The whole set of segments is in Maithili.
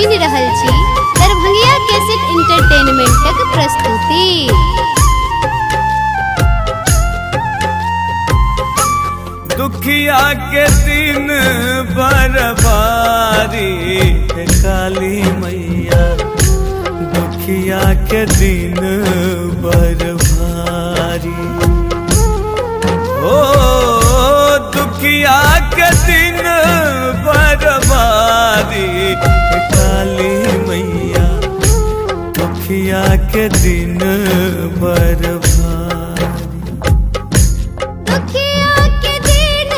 सुनि रहल छी दरभंगिया कैसेट एंटरटेनमेंटक प्रस्तुति। दुखिया के दिन बरबारी हे काली मैया, दुखिया के दिन बरभारी। ओ दुखिया के दिन बरबारी हे काली मैया, दुखिया के दिन बरभारी। दुखिया के दिन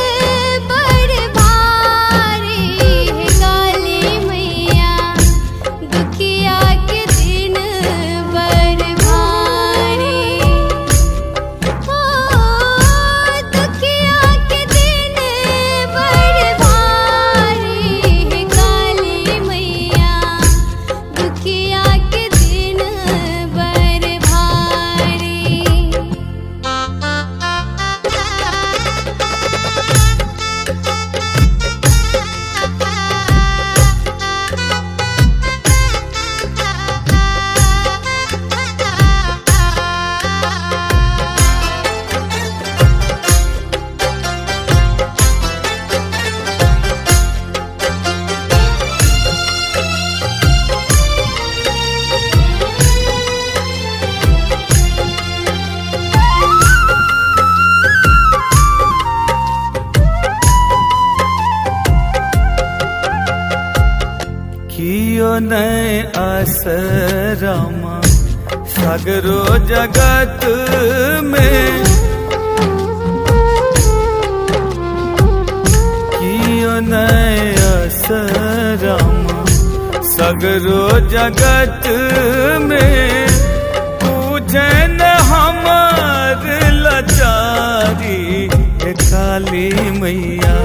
बड़ भारी हे काली मैया, दुखिया के दिन बड़ भारी। ओ दुखिया के दिन बड़ भारी हे काली मैया, दुखिया के दिन बड़ भारी। कियो नहीं आसरामा सगरो जगत में, कियो नहीं आसरामा सगरो जगत में, पूजन हमार लाचारी हे काली मैया,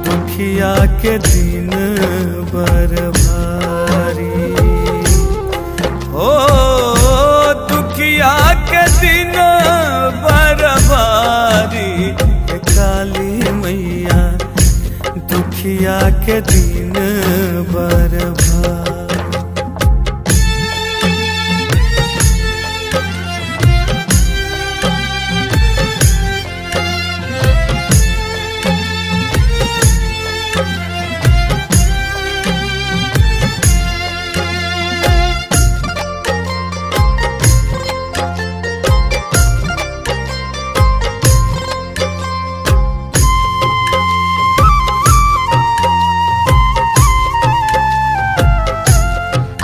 दुखिया के दिन बरभारी। हो दुखिया के दिन बरभारी हे काली मैया, दुखिया के दिन बरभारी।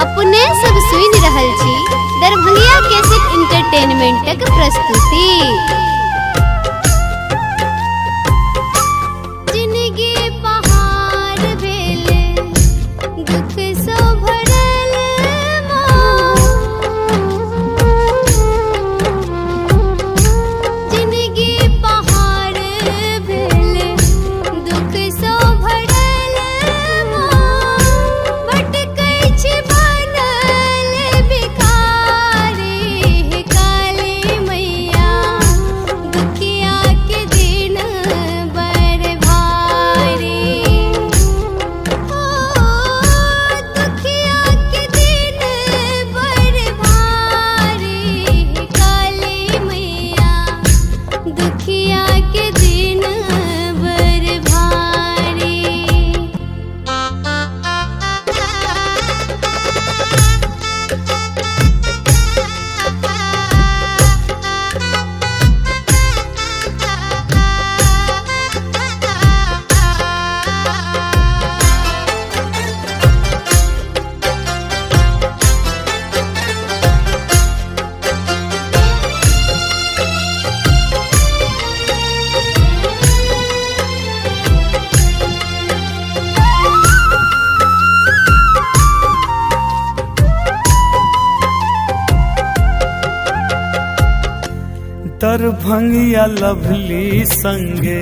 अपने सब सुनि रहल छी दरभंगिया कैसेट एंटरटेनमेंटक प्रस्तुति। जिनगी पहाड़ भेल दुख सो भरल माँ, जिनगी पहाड़ भेल दुख सो भरल माँ, भटकै छी बनल भिखारी हे काली मैया, दुखिया के दिन बड़ भारी। ओ दुखिया के दिन बड़ भारी हे काली मैया, दुखिया के दिन बड़ भारी। दरभंगिया लवली संगे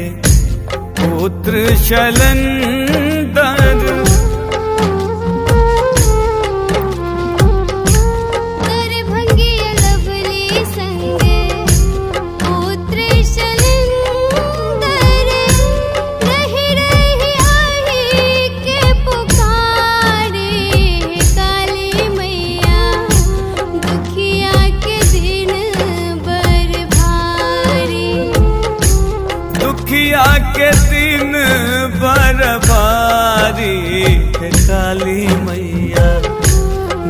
पुत्र शैलेंदर, दरभंगिया लवली संगे पुत्र शैलेंदर, रहि रहि आही के पुकारे। काली मैया,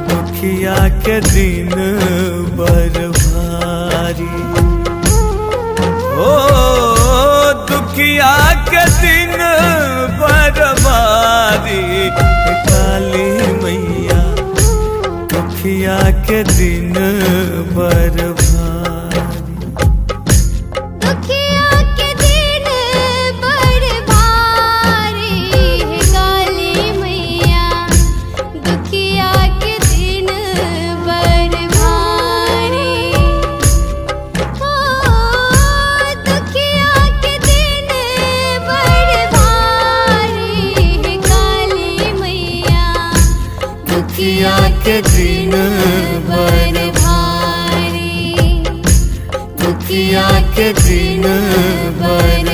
दुखिया के दिन बड़ भारी। ओ दुखिया के दिन बड़ भारी, हे काली मैया, दुखिया के दिन बड़ भारी। दुखिया के दिन बड़ भारी हे काली मैया, दुखिया के दिन बड़ भारी। हो दुखिया के दिन बड़ भारी हे काली मैया, दुखिया के दिन बड़ भारी। दुखिया के दिन बड़